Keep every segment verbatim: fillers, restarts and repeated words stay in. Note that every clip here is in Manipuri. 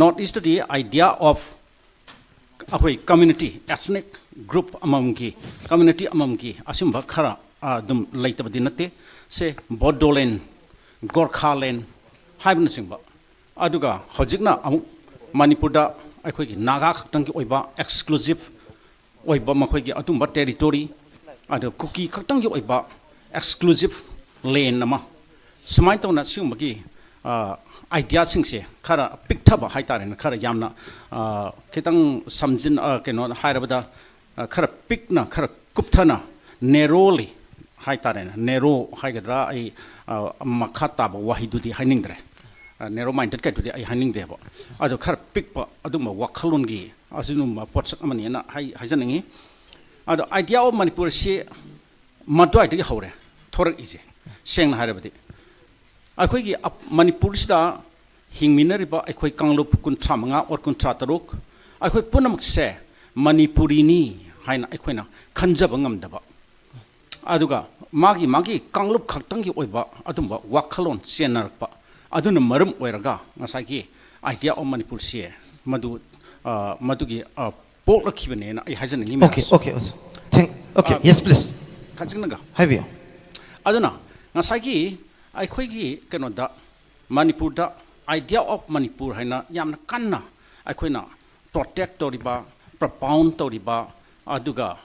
North East ꯇꯗꯤ idea of ꯑꯩꯈꯣꯏ community, ethnic group ꯑꯃꯃꯝꯒꯤ, community ꯑꯃꯃꯝꯒꯤ ꯑꯁꯤꯒꯨꯝꯕ ꯈꯔ ꯑꯗꯨꯝ ꯂꯩꯇꯕꯗꯤ ꯅꯠꯇꯦ꯫ ꯁꯦ ꯕꯣꯗꯣꯂꯦꯟ, ꯒꯣꯔꯈꯥꯂꯦꯟ ꯍꯥꯏꯕꯅꯆꯤꯡꯕ꯫ ꯑꯗꯨꯒ ꯍꯧꯖꯤꯛꯅ ꯑꯃꯨꯛ ꯃꯅꯤꯄꯨꯔꯗ ꯑꯩꯈꯣꯏꯒꯤ ꯅꯥꯒꯥ ꯈꯛꯇꯪꯒꯤ ꯑꯣꯏꯕ exclusive ꯑꯣꯏꯕ ꯃꯈꯣꯏꯒꯤ ꯑꯗꯨꯝꯕ territory, ꯑꯗꯨꯒ ꯀꯨꯀꯤ ꯈꯛꯇꯪꯒꯤ ꯑꯣꯏꯕ exclusive land ꯑꯃ, ꯁꯨꯃꯥꯏꯅ ꯇꯧꯅ ꯁꯤꯒꯨꯝꯕꯒꯤ ꯑꯥꯏꯗꯤꯌꯥꯁꯤꯡꯁꯦ ꯈꯔ ꯄꯤꯛꯊꯕ ꯍꯥꯏꯇꯥꯔꯦꯅꯦ, ꯈꯔ ꯌꯥꯝꯅ ꯑ, ꯈꯤꯇꯪ ꯁꯝꯖꯤꯟ ꯑ, ꯀꯩꯅꯣ ꯍꯥꯏꯔꯕꯗ, ꯑ, ꯈꯔ ꯄꯤꯛꯅ, ꯈꯔ ꯀꯨꯞꯊꯅ, narrowly ꯍꯥꯏꯇꯥꯔꯦꯅꯦ, narrow ꯍꯥꯏꯒꯗ꯭ꯔꯥ, ꯑꯩ ꯑ, ꯃꯈꯥ ꯇꯥꯕ ꯋꯥꯍꯩꯗꯨꯗꯤ ꯍꯥꯏꯅꯤꯡꯗ꯭ꯔꯦ꯫ Narrow minded ꯀꯩꯗꯨꯗꯤ ꯑꯩ ꯍꯥꯏꯅꯤꯡꯗꯦꯕ꯫ ꯑꯗꯣ ꯈꯔ ꯄꯤꯛꯄ ꯑꯗꯨꯝꯕ ꯋꯥꯈꯜꯂꯣꯟꯒꯤ ꯑꯗꯨꯒꯨꯝꯕ ꯄꯣꯠꯁꯛ ꯑꯃꯅꯦꯅ ꯍꯥꯏ ꯍꯥꯏꯖꯅꯤꯡꯉꯤ꯫ ꯑꯗꯣ idea of ꯃꯅꯤꯄꯨꯔꯁꯤ ꯃꯗꯨꯋꯥꯏꯗꯒꯤ ꯍꯧꯔꯦ ꯊꯣꯔꯛꯏꯁꯦ꯫ ꯁꯦꯡꯅ ꯍꯥꯏꯔꯕꯗꯤ ꯑꯩꯈꯣꯏꯒꯤ ꯑꯞ- ꯃꯅꯤꯄꯨꯔꯁꯤꯗ ꯍꯤꯡꯃꯤꯟꯅꯔꯤꯕ ꯑꯩꯈꯣꯏ ꯀꯥꯡꯂꯨꯞ ꯀꯨꯟꯊ꯭ꯔꯥ ꯃꯉꯥ or ꯀꯨꯟꯊ꯭ꯔꯥ ꯇꯔꯨꯛ, ꯑꯩꯈꯣꯏ ꯄꯨꯝꯅꯃꯛꯁꯦ ꯃꯅꯤꯄꯨꯔꯤꯅꯤ ꯍꯥꯏꯅ ꯑꯩꯈꯣꯏꯅ ꯈꯟꯖꯕ ꯉꯝꯗꯕ, ꯑꯗꯨꯒ ꯃꯥꯒꯤ ꯃꯥꯒꯤ ꯀꯥꯡꯂꯨꯞ ꯈꯛꯇꯪꯒꯤ ꯑꯣꯏꯕ ꯑꯗꯨꯝꯕ ꯋꯥꯈꯜꯂꯣꯟ ꯆꯦꯟꯅꯔꯛꯄ ꯑꯗꯨꯅ ꯃꯔꯝ ꯑꯣꯏꯔꯒ ꯉꯁꯥꯏꯒꯤ idea of ꯃꯅꯤꯄꯨꯔꯁꯦ ꯃꯗꯨ, ꯑ, ꯃꯗꯨꯒꯤ, ꯑ, ꯄꯣꯛꯂꯛꯈꯤꯕꯅꯦꯅ ꯑꯩ ꯍꯥꯏꯖꯅꯤꯡꯉꯤ꯫ Okay, ꯃꯌꯥꯝꯁꯦ꯫ Okay, ꯑꯣꯖꯥ꯫ Thank, okay, ꯑ, yes, please. ꯈꯖꯤꯛꯅꯒ꯫ ꯍꯥꯏꯕꯤꯌꯨ꯫ ꯑꯗꯨꯅ ꯉꯁꯥꯏꯒꯤ ꯑꯩꯈꯣꯏꯒꯤ ꯀꯩꯅꯣꯗ ꯃꯅꯤꯄꯨꯔꯗ idea of ꯃꯅꯤꯄꯨꯔ ꯍꯥꯏꯅ ꯌꯥꯝꯅ ꯀꯟꯅ ꯑꯩꯈꯣꯏꯅ protect ꯇꯧꯔꯤꯕ, propound ꯇꯧꯔꯤꯕ, ꯑꯗꯨꯒ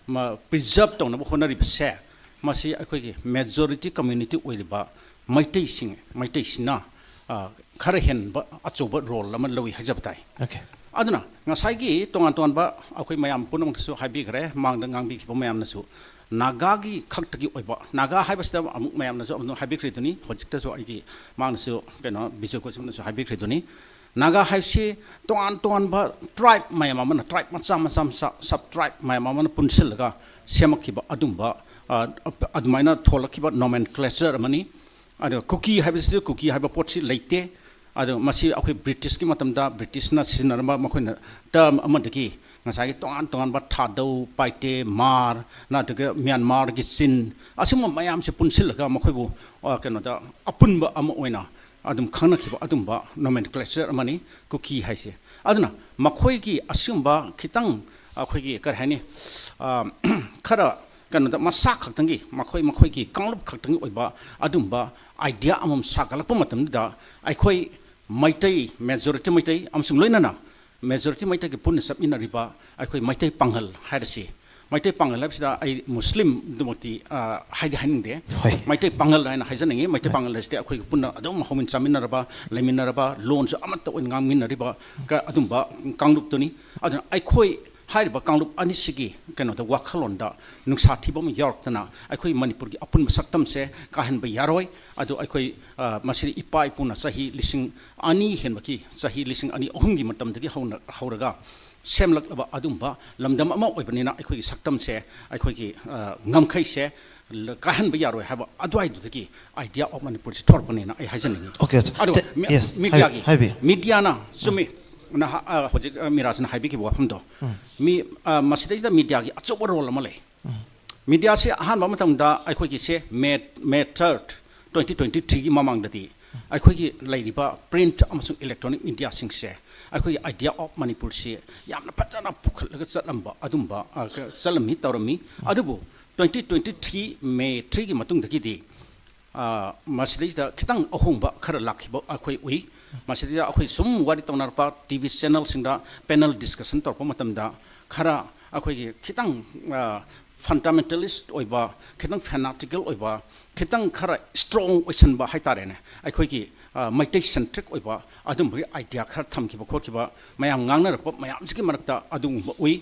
ꯃ-, preserve ꯇꯧꯅꯕ ꯍꯣꯠꯅꯔꯤꯕꯁꯦ, ꯃꯁꯤ ꯑꯩꯈꯣꯏꯒꯤ majority community ꯑꯣꯏꯔꯤꯕ ꯃꯩꯇꯩꯁꯤꯡ, ꯃꯩꯇꯩꯁꯤꯅ, ꯑ, ꯈꯔ ꯍꯦꯟꯕ ꯑꯆꯧꯕ role ꯑꯃ ꯂꯧꯏ ꯍꯥꯏꯖꯕ ꯇꯥꯏ꯫ Okay. ꯑꯗꯨꯅ ꯉꯁꯥꯏꯒꯤ ꯇꯣꯉꯥꯟ ꯇꯣꯉꯥꯟꯕ ꯑꯩꯈꯣꯏ ꯃꯌꯥꯝ ꯄꯨꯝꯅꯃꯛꯇꯁꯨ ꯍꯥꯏꯕꯤꯈ꯭ꯔꯦ, ꯃꯥꯡꯗ ꯉꯥꯡꯕꯤꯈꯤꯕ ꯃꯌꯥꯝꯅꯁꯨ, ꯅꯥꯒꯥꯒꯤ ꯈꯛꯇꯒꯤ ꯑꯣꯏꯕ, ꯅꯥꯒꯥ ꯍꯥꯏꯕꯁꯤꯗ ꯑꯃꯨꯛ ꯃꯌꯥꯝꯅꯁꯨ ꯑꯗꯨꯝ ꯍꯥꯏꯕꯤꯈ꯭ꯔꯤꯗꯨꯅꯤ, ꯍꯧꯖꯤꯛꯇꯁꯨ ꯑꯩꯒꯤ ꯃꯥꯡꯗꯁꯨ ꯀꯩꯅꯣ ꯕꯤꯖꯣꯏ ꯀꯣꯁꯤꯝꯅꯁꯨ ꯍꯥꯏꯕꯤꯈ꯭ꯔꯤꯗꯨꯅꯤ꯫ ꯅꯥꯒꯥ ꯍꯥꯏꯕꯁꯤ ꯇꯣꯉꯥꯟ ꯇꯣꯉꯥꯟꯕ tribe ꯃꯌꯥꯝ ꯑꯃꯅ, tribe ꯃꯆꯥ ꯃꯆꯥ ꯃꯆꯥ, sub tribe ꯃꯌꯥꯝ ꯑꯃꯅ ꯄꯨꯟꯁꯤꯜꯂꯒ ꯁꯦꯝꯃꯛꯈꯤꯕ ꯑꯗꯨꯝꯕ, ꯑ, ꯑꯗꯨꯃꯥꯏꯅ ꯊꯣꯛꯂꯛꯈꯤꯕ nomenclature ꯑꯃꯅꯤ꯫ ꯑꯗꯨꯒ ꯀꯨꯀꯤ ꯍꯥꯏꯕꯁꯤꯁꯨ, ꯀꯨꯀꯤ ꯍꯥꯏꯕ ꯄꯣꯠꯁꯤ ꯂꯩꯇꯦ꯫ ꯑꯗꯣ ꯃꯁꯤ ꯑꯩꯈꯣꯏ ꯕ꯭ꯔꯤꯇꯤꯁꯀꯤ ꯃꯇꯝꯗ ꯕ꯭ꯔꯤꯇꯤꯁꯅ ꯁꯤꯖꯤꯟꯅꯔꯝꯕ ꯃꯈꯣꯏꯅ term ꯑꯃꯗꯒꯤ ꯉꯁꯥꯏꯒꯤ ꯇꯣꯉꯥꯟ ꯇꯣꯉꯥꯟꯕ ꯊꯥꯗꯧ, ꯄꯥꯏꯇꯦ, ꯃꯥꯔ, ꯅꯠꯇ꯭ꯔꯒ ꯃ꯭ꯌꯥꯟꯃꯥꯔꯒꯤ ꯆꯤꯟ, ꯑꯁꯤꯒꯨꯝꯕ ꯃꯌꯥꯝꯁꯦ ꯄꯨꯟꯁꯤꯜꯂꯒ ꯃꯈꯣꯏꯕꯨ, ꯑ, ꯀꯩꯅꯣꯗ ꯑꯄꯨꯟꯕ ꯑꯃ ꯑꯣꯏꯅ, ꯑꯗꯨꯝ ꯈꯪꯅꯈꯤꯕ ꯑꯗꯨꯝꯕ nomenclature ꯑꯃꯅꯤ ꯀꯨꯀꯤ ꯍꯥꯏꯁꯦ꯫ ꯑꯗꯨꯅ ꯃꯈꯣꯏꯒꯤ ꯑꯁꯤꯒꯨꯝꯕ ꯈꯤꯇꯪ ꯑꯩꯈꯣꯏꯒꯤ ꯀꯔꯤ ꯍꯥꯏꯅꯤ, ꯑ, ꯈꯔ ꯀꯩꯅꯣꯗ ꯃꯁꯥ ꯈꯛꯇꯪꯒꯤ, ꯃꯈꯣꯏ ꯃꯈꯣꯏꯒꯤ ꯀꯥꯡꯂꯨꯞ ꯈꯛꯇꯪꯒꯤ ꯑꯣꯏꯕ ꯑꯗꯨꯝꯕ idea ꯑꯃꯃꯝ ꯁꯥꯒꯠꯂꯛꯄ ꯃꯇꯝꯗ ꯑꯩꯈꯣꯏ ꯃꯩꯇꯩ, majority ꯃꯩꯇꯩ ꯑꯃꯁꯨꯡ ꯂꯣꯏꯅꯅ majority ꯃꯩꯇꯩꯒꯤ ꯄꯨꯟꯅ ꯆꯠꯃꯤꯟꯅꯔꯤꯕ ꯑꯩꯈꯣꯏ ꯃꯩꯇꯩ ꯄꯥꯉꯜ ꯍꯥꯏꯔꯁꯤ, ꯃꯩꯇꯩ ꯄꯥꯉꯜ ꯍꯥꯏꯕꯁꯤꯗ ꯑꯩ ꯃꯨꯁꯂꯤꯝꯗꯨꯃꯛꯇꯤ, ꯑ, ꯍꯥꯏꯗꯤ ꯍꯥꯏꯅꯤꯡꯗꯦ꯫ ꯍꯣꯏ꯫ ꯃꯩꯇꯩ ꯄꯥꯉꯜ ꯍꯥꯏꯅ ꯍꯥꯏꯖꯅꯤꯡꯉꯤ꯫ ꯃꯩꯇꯩ ꯄꯥꯉꯜ ꯍꯥꯏꯁꯤꯗꯤ ꯑꯩꯈꯣꯏꯒ ꯄꯨꯟꯅ ꯑꯗꯨꯝ ꯍꯧꯃꯤꯟ ꯆꯥꯃꯤꯟꯅꯔꯕ, ꯂꯩꯃꯤꯟꯅꯔꯕ, ꯂꯣꯟꯁꯨ ꯑꯃꯠꯇ ꯑꯣꯏꯅ ꯉꯥꯡꯃꯤꯟꯅꯔꯤꯕ ꯀ-, ꯑꯗꯨꯝꯕ ꯀꯥꯡꯂꯨꯞꯇꯨꯅꯤ꯫ ꯑꯗꯨꯅ ꯑꯩꯈꯣꯏ ꯍꯥꯏꯔꯤꯕ ꯀꯥꯡꯂꯨꯞ ꯑꯅꯤꯁꯤꯒꯤ ꯀꯩꯅꯣꯗ, ꯋꯥꯈꯜꯂꯣꯟꯗ ꯅꯨꯡꯁꯥ ꯊꯤꯕ ꯑꯃ ꯌꯥꯎꯔꯛꯇꯅ ꯑꯩꯈꯣꯏ ꯃꯅꯤꯄꯨꯔꯒꯤ ꯑꯄꯨꯟꯕ ꯁꯛꯇꯝꯁꯦ ꯀꯥꯏꯍꯟꯕ ꯌꯥꯔꯣꯏ꯫ ꯑꯗꯨ ꯑꯩꯈꯣꯏ, ꯑ, ꯃꯁꯤꯗꯤ ꯏꯄꯥ ꯏꯄꯨꯅ ꯆꯍꯤ ꯂꯤꯁꯤꯡ ꯑꯅꯤ ꯍꯦꯟꯕꯒꯤ, ꯆꯍꯤ ꯂꯤꯁꯤꯡ ꯑꯅꯤ ꯑꯍꯨꯝꯒꯤ ꯃꯇꯝꯗꯒꯤ ꯍꯧꯅ, ꯍꯧꯔꯒ ꯁꯦꯝꯂꯛꯂꯕ ꯑꯗꯨꯝꯕ ꯂꯝꯗꯝ ꯑꯃ ꯑꯣꯏꯕꯅꯤꯅ ꯑꯩꯈꯣꯏꯒꯤ ꯁꯛꯇꯝꯁꯦ, ꯑꯩꯈꯣꯏꯒꯤ, ꯑ, ꯉꯝꯈꯩꯁꯦ ꯂ-, ꯀꯥꯏꯍꯟꯕ ꯌꯥꯔꯣꯏ ꯍꯥꯏꯕ ꯑꯗꯨꯋꯥꯏꯗꯨꯗꯒꯤ idea of ꯃꯅꯤꯄꯨꯔꯁꯤ ꯊꯣꯔꯛꯄꯅꯦꯅ ꯑꯩ ꯍꯥꯏꯖꯅꯤꯡꯉꯤ꯫ Okay, okay. ꯑꯗꯨꯒ ꯇꯦ-, ꯃꯤ-, yes, mediaꯒꯤ, ꯍꯥꯏꯕꯤ-, ꯍꯥꯏꯕꯤꯌꯨ꯫ mediaꯅ ꯆꯨꯝꯃꯤ꯫ ꯅꯍꯥ-, ꯑ, ꯍꯧꯖꯤꯛ, ꯑ, ꯃꯤꯔꯥꯖꯅ ꯍꯥꯏꯕꯤꯈꯤꯕ ꯋꯥꯐꯝꯗꯣ, ꯃꯤ, ꯑ, ꯃꯁꯤꯗꯩꯁꯤꯗ mediaꯒꯤ ꯑꯆꯧꯕ role ꯑꯃ ꯂꯩ꯫ Mediaꯁꯤ ꯑꯍꯥꯟꯕ ꯃꯇꯝꯗ ꯑꯩꯈꯣꯏꯒꯤꯁꯦ May, May third, twenty twenty threeꯒꯤ ꯃꯃꯥꯡꯗꯗꯤ ꯑꯩꯈꯣꯏꯒꯤ ꯂꯩꯔꯤꯕ print ꯑꯃꯁꯨꯡ electronic mediaꯁꯤꯡꯁꯦ ꯑꯩꯈꯣꯏꯒꯤ idea of ꯃꯅꯤꯄꯨꯔꯁꯤ ꯌꯥꯝꯅ ꯐꯖꯅ ꯄꯨꯈꯠꯂꯒ ꯆꯠꯂꯝꯕ ꯑꯗꯨꯝꯕ, ꯑ, ꯆꯠꯂꯝꯃꯤ, ꯇꯧꯔꯝꯃꯤ꯫ ꯑꯗꯨꯕꯨ twenty twenty three May threeꯒꯤ ꯃꯇꯨꯡꯗꯒꯤꯗꯤ, ꯑ, ꯃꯁꯤꯗꯩꯁꯤꯗ ꯈꯤꯇꯪ ꯑꯍꯣꯡꯕ ꯈꯔ ꯂꯥꯛꯈꯤꯕ ꯑꯩꯈꯣꯏ ꯎꯏ꯫ ꯃꯁꯤꯗꯩꯗ ꯑꯩꯈꯣꯏ ꯁꯨꯝ ꯋꯥꯔꯤ ꯇꯧꯅꯔꯛꯄ, TV channelꯁꯤꯡꯗ panel discussion ꯇꯧꯔꯛꯄ ꯃꯇꯝꯗ ꯈꯔ ꯑꯩꯈꯣꯏꯒꯤ ꯈꯤꯇꯪ, ꯑ, fundamentalist ꯑꯣꯏꯕ, ꯈꯤꯇꯪ fanatical ꯑꯣꯏꯕ, ꯈꯤꯇꯪ ꯈꯔ strong ꯑꯣꯏꯁꯟꯕ ꯍꯥꯏꯇꯥꯔꯦꯅꯦ, ꯑꯩꯈꯣꯏꯒꯤ, ꯑ, ꯃꯩꯇꯩ centric ꯑꯣꯏꯕ ꯑꯗꯨꯝꯕꯒꯤ idea ꯈꯔ ꯊꯝꯈꯤꯕ ꯈꯣꯠꯈꯤꯕ, ꯃꯌꯥꯝ ꯉꯥꯡꯅꯔꯛꯄ ꯃꯌꯥꯝꯁꯤꯒꯤ ꯃꯔꯛꯇ ꯑꯗꯨꯒꯨꯝꯕ ꯎꯏ꯫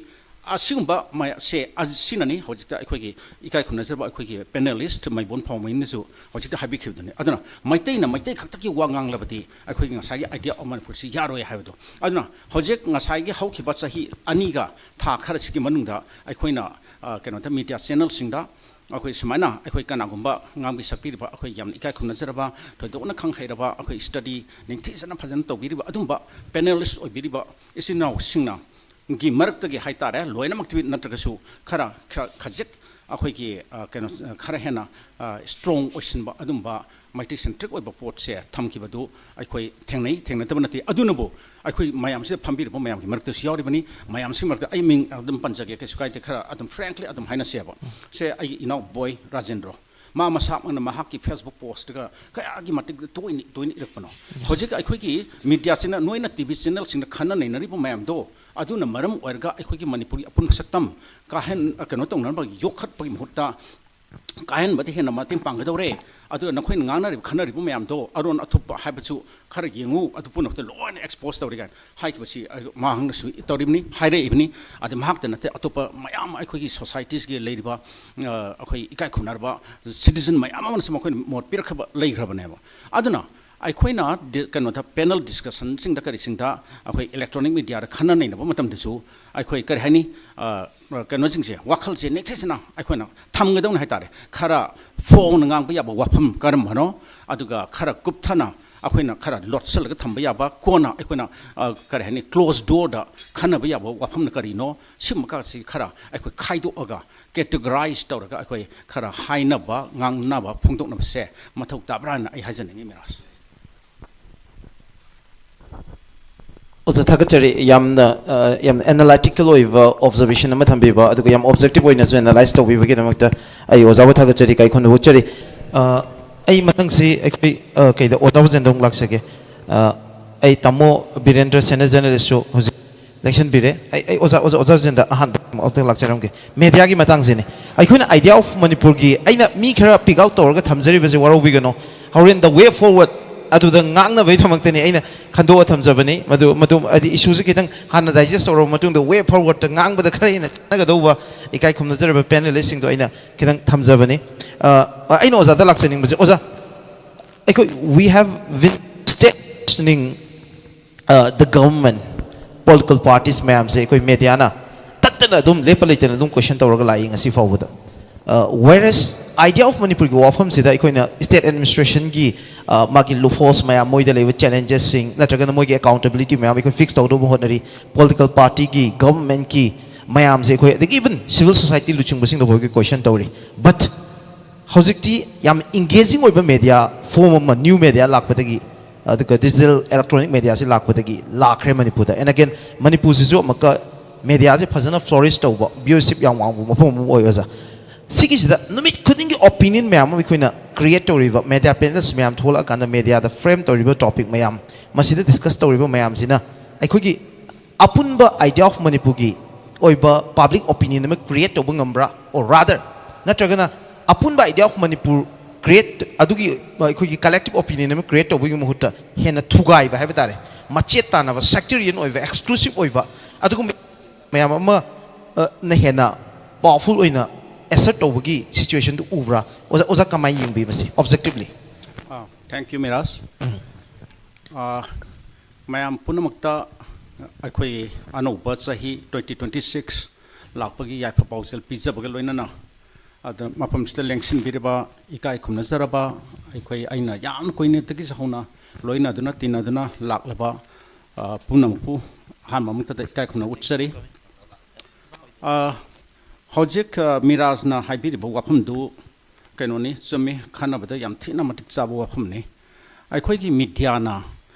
ꯑꯁꯤꯒꯨꯝꯕ ꯃꯌꯥꯝꯁꯦ, ꯑꯁꯤꯅꯅꯤ ꯍꯧꯖꯤꯛꯇ ꯑꯩꯈꯣꯏꯒꯤ ꯏꯀꯥꯏ ꯈꯨꯝꯅꯖꯔꯕ ꯑꯩꯈꯣꯏꯒꯤ panelist ꯃꯥꯏꯕꯣꯟ ꯐꯥꯎꯃꯌꯨꯝꯅꯁꯨ ꯍꯧꯖꯤꯛꯇ ꯍꯥꯏꯕꯤꯈꯤꯕꯗꯨꯅꯤ꯫ ꯑꯗꯨꯅ ꯃꯩꯇꯩꯅ ꯃꯩꯇꯩ ꯈꯛꯇꯒꯤ ꯋꯥ ꯉꯥꯡꯂꯕꯗꯤ ꯑꯩꯈꯣꯏꯒꯤ ꯉꯁꯥꯏꯒꯤ idea of ꯃꯅꯤꯄꯨꯔꯁꯤ ꯌꯥꯔꯣꯏ ꯍꯥꯏꯕꯗꯣ꯫ ꯑꯗꯨꯅ ꯍꯧꯖꯤꯛ ꯉꯁꯥꯏꯒꯤ ꯍꯧꯈꯤꯕ ꯆꯍꯤ ꯑꯅꯤꯒ ꯊꯥ ꯈꯔꯁꯤꯒꯤ ꯃꯅꯨꯡꯗ ꯑꯩꯈꯣꯏꯅ, ꯑ, ꯀꯩꯅꯣꯗ, media channelꯁꯤꯡꯗ ꯑꯩꯈꯣꯏ ꯁꯨꯃꯥꯏꯅ ꯑꯩꯈꯣꯏ ꯀꯅꯥꯒꯨꯝꯕ ꯉꯥꯡꯕꯤ ꯁꯛꯄꯤꯔꯤꯕ ꯑꯩꯈꯣꯏ ꯌꯥꯝꯅ ꯏꯀꯥꯏ ꯈꯨꯝꯅꯖꯔꯕ, ꯊꯣꯏꯗꯣꯛꯅ ꯈꯪ ꯍꯩꯔꯕ, ꯑꯩꯈꯣꯏ study ꯅꯤꯡꯊꯤꯖꯅ ꯐꯖꯅ ꯇꯧꯕꯤꯔꯤꯕ ꯑꯗꯨꯝꯕ panelist ꯑꯣꯏꯕꯤꯔꯤꯕ ꯏꯆꯤꯟ ꯏꯅꯥꯎꯁꯤꯡꯅ ꯒꯤ ꯃꯔꯛꯇꯒꯤ ꯍꯥꯏꯇꯥꯔꯦ, ꯂꯣꯏꯅꯃꯛꯇꯤ ꯅꯠꯇ꯭ꯔꯒꯁꯨ ꯈꯔ, ꯈ-, ꯈꯖꯤꯛ ꯑꯩꯈꯣꯏꯒꯤ, ꯑ, ꯀꯩꯅꯣ, ꯈꯔ ꯍꯦꯟꯅ, ꯑ, strong ꯑꯣꯏꯁꯤꯟꯕ ꯑꯗꯨꯝꯕ ꯃꯩꯇꯩ ꯁꯦꯟꯇ꯭ꯔꯤꯛ ꯑꯣꯏꯕ ꯄꯣꯠꯁꯦ ꯊꯝꯈꯤꯕꯗꯨ ꯑꯩꯈꯣꯏ ꯊꯦꯡꯅꯩ, ꯊꯦꯡꯅꯗꯕ ꯅꯠꯇꯦ꯫ ꯑꯗꯨꯅꯕꯨ ꯑꯩꯈꯣꯏ ꯃꯌꯥꯝꯁꯤꯗ ꯐꯝꯕꯤꯔꯤꯕ ꯃꯌꯥꯝꯒꯤ ꯃꯔꯛꯇꯁꯨ ꯌꯥꯎꯔꯤꯕꯅꯤ꯫ ꯃꯌꯥꯝꯁꯤꯒꯤ ꯃꯔꯛꯇ ꯑꯩ ꯃꯤꯡ ꯑꯗꯨꯝ ꯄꯟꯖꯒꯦ, ꯀꯩꯁꯨ ꯀꯥꯏꯗꯦ, ꯈꯔ ꯑꯗꯨꯝ frankly ꯑꯗꯨꯝ ꯍꯥꯏꯅꯁꯦꯕ꯫ ꯁꯦ, ꯑꯩꯒꯤ ꯏꯅꯥꯎ ꯕꯣꯏ ꯔꯥꯖꯦꯟꯗ꯭ꯔꯣ, ꯃꯥ ꯃꯁꯥꯃꯛꯅ ꯃꯍꯥꯛꯀꯤ Facebook postꯇꯒ ꯀꯌꯥꯒꯤ ꯃꯇꯤꯛ ꯇꯣꯏꯅ, ꯇꯣꯏꯅ ꯏꯔꯛꯄꯅꯣ꯫ ꯍꯧꯖꯤꯛ ꯑꯩꯈꯣꯏꯒꯤ mediaꯁꯤꯅ, ꯅꯣꯏꯅ ꯇꯤ ꯚꯤ channelꯁꯤꯡꯗ ꯈꯟꯅ ꯅꯩꯅꯔꯤꯕ ꯃꯌꯥꯝꯗꯣ, ꯑꯗꯨꯅ ꯃꯔꯝ ꯑꯣꯏꯔꯒ ꯑꯩꯈꯣꯏꯒꯤ ꯃꯅꯤꯄꯨꯔꯒꯤ ꯑꯄꯨꯟꯕ ꯁꯛꯇꯝ ꯀꯥꯍꯦꯟ-, ꯀꯩꯅꯣ ꯇꯧꯅꯅꯕ ꯌꯣꯛꯈꯠꯄꯒꯤ ꯃꯍꯨꯠꯇ, ꯀꯥꯍꯦꯟꯕꯗ ꯍꯦꯟꯅ ꯃꯇꯦꯡ ꯄꯥꯡꯒꯗꯧꯔꯦ꯫ ꯑꯗꯨꯒ ꯅꯈꯣꯏꯅ ꯉꯥꯡꯅꯔꯤꯕ, ꯈꯟꯅꯔꯤꯕ ꯃꯌꯥꯝꯗꯣ, ꯑꯔꯣꯟ ꯑꯊꯨꯞꯄ ꯍꯥꯏꯕꯁꯨ ꯈꯔ ꯌꯦꯡꯉꯨ, ꯑꯗꯨ ꯄꯨꯝꯅꯃꯛꯇ ꯂꯣꯏꯅ expose ꯇꯧꯔꯦ ꯀꯥꯏꯅ ꯍꯥꯏꯈꯤꯕꯁꯤ, ꯑꯩ, ꯃꯍꯥꯛꯅꯁꯨ ꯇꯧꯔꯤꯕꯅꯤ, ꯍꯥꯏꯔꯛꯏꯕꯅꯤ꯫ ꯑꯗ ꯃꯍꯥꯛꯇ ꯅꯠꯇꯦ, ꯑꯇꯣꯞꯄ ꯃꯌꯥꯝ ꯑꯩꯈꯣꯏꯒꯤ societiesꯀꯤ ꯂꯩꯔꯤꯕ, ꯑ, ꯑꯩꯈꯣꯏ ꯏꯀꯥꯏ ꯈꯨꯝꯅꯔꯕ citizen ꯃꯌꯥꯝ ꯑꯃꯅꯁꯨ ꯃꯈꯣꯏꯅ ꯃꯣꯠ ꯄꯤꯔꯛꯈ꯭ꯔꯕ ꯂꯩꯈ꯭ꯔꯕꯅꯦꯕ꯫ ꯑꯗꯨꯅ ꯑꯩꯈꯣꯏꯅ ꯗꯤ-, ꯀꯩꯅꯣꯗ, panel discussionꯁꯤꯡꯗ ꯀꯔꯤꯁꯤꯡꯗ ꯑꯩꯈꯣꯏ electronic mediaꯗ ꯈꯟꯅ ꯅꯩꯅꯕ ꯃꯇꯝꯗꯁꯨ ꯑꯩꯈꯣꯏ, ꯀꯔꯤ ꯍꯥꯏꯅꯤ, ꯑ, ꯀꯩꯅꯣꯁꯤꯡꯁꯦ, ꯋꯥꯈꯜꯁꯦ ꯅꯤꯡꯊꯤꯖꯅ ꯑꯩꯈꯣꯏꯅ ꯊꯝꯒꯗꯧꯅꯤ ꯍꯥꯏꯇꯥꯔꯦ꯫ ꯈꯔ ꯐꯣꯡꯅ ꯉꯥꯡꯕ ꯌꯥꯕ ꯋꯥꯐꯝ ꯀꯔꯝꯕꯅꯣ, ꯑꯗꯨꯒ ꯈꯔ ꯀꯨꯞꯊꯅ ꯑꯩꯈꯣꯏꯅ ꯈꯔ ꯂꯣꯠꯁꯤꯜꯂꯒ ꯊꯝꯕ ꯌꯥꯕ, ꯀꯣꯟꯅ ꯑꯩꯈꯣꯏꯅ, ꯑ, ꯀꯔꯤ ꯍꯥꯏꯅꯤ, closed doorꯗ ꯈꯟꯅꯕ ꯌꯥꯕ ꯋꯥꯐꯝꯅ ꯀꯔꯤꯅꯣ, ꯁꯤꯒꯨꯝꯕ ꯈꯔꯁꯤ ꯈꯔ ꯑꯩꯈꯣꯏ ꯈꯥꯏꯗꯣꯛꯑꯒ, categorize ꯇꯧꯔꯒ ꯑꯩꯈꯣꯏ ꯈꯔ ꯍꯥꯏꯅꯕ, ꯉꯥꯡꯅꯕ, ꯐꯣꯡꯗꯣꯛꯅꯕꯁꯦ ꯃꯊꯧ ꯇꯥꯕ꯭ꯔꯥꯅ ꯑꯩ ꯍꯥꯏꯖꯅꯤꯡꯉꯤ, ꯃꯤꯔꯥꯖ꯫ ꯑꯣꯖꯥ, ꯊꯥꯒꯠꯆꯔꯤ꯫ ꯌꯥꯝꯅ, ꯑ, ꯌꯥꯝ analytical ꯑꯣꯏꯕ observation ꯑꯃ ꯊꯝꯕꯤꯕ, ꯑꯗꯨꯒ ꯌꯥꯝ objective ꯑꯣꯏꯅꯁꯨ analyze ꯇꯧꯕꯤꯕꯒꯤꯗꯃꯛꯇ ꯑꯩ ꯑꯣꯖꯥꯕꯨ ꯊꯥꯒꯠꯆꯔꯤ, ꯏꯀꯥꯏ ꯈꯨꯝꯅꯕ ꯎꯠꯆꯔꯤ꯫ ꯑ, ꯑꯩ ꯃꯊꯪꯁꯤ ꯑꯩꯈꯣꯏ, ꯑ, ꯀꯩꯗ, ꯑꯣꯖꯥ ꯋꯥꯖꯦꯟꯗ ꯑꯃꯨꯛ ꯂꯥꯛꯆꯒꯦ꯫ ꯑ, ꯑꯩ ꯇꯥꯃꯣ ꯕꯤꯔꯦꯟꯗ꯭ꯔ ꯁꯦꯅꯥ ꯖꯦꯅꯔꯦꯜꯁꯨ ꯍꯧꯖꯤꯛ ꯂꯦꯡꯁꯤꯟꯕꯤꯔꯦ꯫ ꯑꯩ, ꯑꯩ ꯑꯣꯖꯥ, ꯑꯣꯖꯥ, ꯑꯣꯖꯥ ꯋꯥꯖꯦꯟꯗ ꯑꯍꯥꯟꯕ ꯑꯃꯨꯛꯇꯪ ꯂꯥꯛꯆꯔꯝꯒꯦ꯫ Mediaꯒꯤ ꯃꯇꯥꯡꯁꯤꯅꯤ꯫ ꯑꯩꯈꯣꯏꯅ Idea of Manipurꯒꯤ, ꯑꯩꯅ ꯃꯤ ꯈꯔ pick out ꯇꯧꯔꯒ ꯊꯝꯖꯔꯤꯕꯁꯦ ꯋꯥꯔꯧꯕꯤꯒꯅꯨ꯫ ꯍꯣꯔꯦꯟ the way forward ꯑꯗꯨꯗ ꯉꯥꯡꯅꯕꯒꯤꯗꯃꯛꯇꯅꯤ ꯑꯩꯅ ꯈꯟꯗꯣꯛꯑ ꯊꯝꯖꯕꯅꯤ꯫ ꯃꯗꯨ, ꯃꯗꯨ ꯍꯥꯏꯗꯤ issueꯁꯦ ꯈꯤꯇꯪ ꯍꯥꯟꯅ digest ꯇꯧꯔꯕ ꯃꯇꯨꯡꯗ way forwardꯇ ꯉꯥꯡꯕꯗ ꯈꯔ ꯍꯦꯟꯅ ꯆꯥꯟꯅꯒꯗꯧꯕ ꯏꯀꯥꯏ ꯈꯨꯝꯅꯖꯔꯕ panelistꯁꯤꯡꯗꯣ ꯑꯩꯅ ꯈꯤꯇꯪ ꯊꯝꯖꯕꯅꯤ꯫ ꯑ, ꯑꯩꯅ ꯑꯣꯖꯥꯗ ꯂꯥꯛꯆꯅꯤꯡꯕꯁꯦ, ꯑꯣꯖꯥ, ꯑꯩꯈꯣꯏ, we have been strengthening, uh, the government, political parties ꯃꯌꯥꯝꯁꯦ ꯑꯩꯈꯣꯏ mediaꯅ ꯇꯠꯇꯅ ꯑꯗꯨꯝ ꯂꯦꯞꯄ ꯂꯩꯇꯅ ꯑꯗꯨꯝ question ꯇꯧꯔꯒ ꯂꯥꯛꯏ ꯉꯁꯤ ꯐꯥꯎꯕꯗ꯫ Uh, whereas Idea of Manipurꯒꯤ ꯋꯥꯐꯝꯁꯤꯗ ꯑꯩꯈꯣꯏꯅ state administrationꯒꯤ, uh, ꯃꯥꯒꯤ loopholes ꯃꯌꯥꯝ, ꯃꯣꯏꯗ ꯂꯩꯕ challengesꯁꯤꯡ ꯅꯠꯇ꯭ꯔꯒꯅ ꯃꯣꯏꯒꯤ accountability ꯃꯌꯥꯝ ꯑꯩꯈꯣꯏ fix ꯇꯧꯅꯕ ꯍꯣꯠꯅꯔꯤ꯫ Political partyꯒꯤ, governmentꯀꯤ ꯃꯌꯥꯝꯁꯦ ꯑꯩꯈꯣꯏ, ꯑꯗꯒꯤ even civil society ꯂꯨꯆꯤꯡꯕꯁꯤꯡꯗ ꯑꯩꯈꯣꯏꯒꯤ question ꯇꯧꯔꯤ꯫ But ꯍꯧꯖꯤꯛꯇꯤ ꯌꯥꯝ engaging ꯑꯣꯏꯕ media form ꯑꯃ, new media ꯂꯥꯛꯄꯗꯒꯤ, ꯑꯗꯨꯒ digital electronic mediaꯁꯤ ꯂꯥꯛꯄꯗꯒꯤ ꯂꯥꯛꯈ꯭ꯔꯦ ꯃꯅꯤꯄꯨꯔꯗ꯫ And again, ꯃꯅꯤꯄꯨꯔꯁꯤꯁꯨ ꯑꯃꯨꯛꯀ mediaꯁꯦ ꯐꯖꯅ flourish ꯇꯧꯕ, viewership ꯌꯥꯝ ꯋꯥꯡꯕ ꯃꯐꯝ ꯑꯃ ꯑꯣꯏ, ꯑꯣꯖꯥ꯫ ꯁꯤꯒꯤꯁꯤꯗ ꯅꯨꯃꯤꯠ ꯈꯨꯗꯤꯡꯒꯤ opinion ꯃꯌꯥꯝ ꯑꯃ ꯑꯩꯈꯣꯏꯅ create ꯇꯧꯔꯤꯕ, media panels ꯃꯌꯥꯝ ꯊꯣꯛꯂꯛꯑꯀꯥꯟꯗ mediaꯗ frame ꯇꯧꯔꯤꯕ topic ꯃꯌꯥꯝ, ꯃꯁꯤꯗ discuss ꯇꯧꯔꯤꯕ ꯃꯌꯥꯝꯁꯤꯅ ꯑꯩꯈꯣꯏꯒꯤ ꯑꯄꯨꯟꯕ Idea of Manipurꯒꯤ ꯑꯣꯏꯕ public opinion ꯑꯃ create ꯇꯧꯕ ꯉꯝꯕ꯭ꯔꯥ? Or rather, ꯅꯠꯇ꯭ꯔꯒꯅ ꯑꯄꯨꯟꯕ Idea of Manipur create, ꯑꯗꯨꯒꯤ ꯑꯩꯈꯣꯏꯒꯤ collective opinion ꯑꯃ create ꯇꯧꯕꯒꯤ ꯃꯍꯨꯠꯇ ꯍꯦꯟꯅ ꯊꯨꯒꯥꯏꯕ ꯍꯥꯏꯕ ꯇꯥꯔꯦ, ꯃꯆꯦꯠ ꯇꯥꯅꯕ, sectarian ꯑꯣꯏꯕ, exclusive ꯑꯣꯏꯕ, ꯑꯗꯨꯒꯨꯝꯕ ꯃꯌꯥꯝ ꯑꯃ, ꯑ, ꯅ ꯍꯦꯟꯅ powerful ꯑꯣꯏꯅ assert ꯇꯧꯕꯒꯤ situationꯗꯨ ꯎꯕ꯭ꯔꯥ? ꯑꯣꯖꯥ, ꯑꯣꯖꯥ ꯀꯃꯥꯏꯅ ꯌꯦꯡꯕꯤ ꯃꯁꯤ objectively? Ah, thank you, Miraj. ꯑꯥ, ꯃꯌꯥꯝ ꯄꯨꯝꯅꯃꯛꯇ ꯑꯩꯈꯣꯏ ꯑꯅꯧꯕ ꯆꯍꯤ twenty twenty six ꯂꯥꯛꯄꯒꯤ ꯌꯥꯏꯐ ꯄꯥꯎꯖꯦꯜ ꯄꯤꯖꯕꯒ ꯂꯣꯏꯅꯅ, ꯑꯗ ꯃꯐꯝꯁꯤꯗ ꯂꯦꯡꯁꯤꯟꯕꯤꯔꯕ, ꯏꯀꯥꯏ ꯈꯨꯝꯅꯖꯔꯕ, ꯑꯩꯈꯣꯏ, ꯑꯩꯅ ꯌꯥꯝ ꯀꯨꯏꯅꯗꯒꯤ ꯍꯧꯅ ꯂꯣꯏꯅꯗꯨꯅ ꯇꯤꯟꯅꯗꯨꯅ ꯂꯥꯛꯂꯕ, ꯑ, ꯄꯨꯝꯅꯃꯛꯄꯨ ꯑꯍꯥꯟꯕ ꯃꯛꯇꯗ ꯏꯀꯥꯏ ꯈꯨꯝꯅ ꯎꯠꯆꯔꯤ꯫ ꯑ, ꯍꯧꯖꯤꯛ, ꯑ, ꯃꯤꯔꯥꯖꯅ ꯍꯥꯏꯕꯤꯔꯤꯕ ꯋꯥꯐꯝꯗꯨ ꯀꯩꯅꯣꯅꯤ, ꯆꯨꯝꯃꯤ, ꯈꯟꯅꯕꯗ ꯌꯥꯝ ꯊꯤꯅ ꯃꯇꯤꯛ ꯆꯥꯕ ꯋꯥꯐꯝꯅꯤ꯫ ꯑꯩꯈꯣꯏꯒꯤ mediaꯅ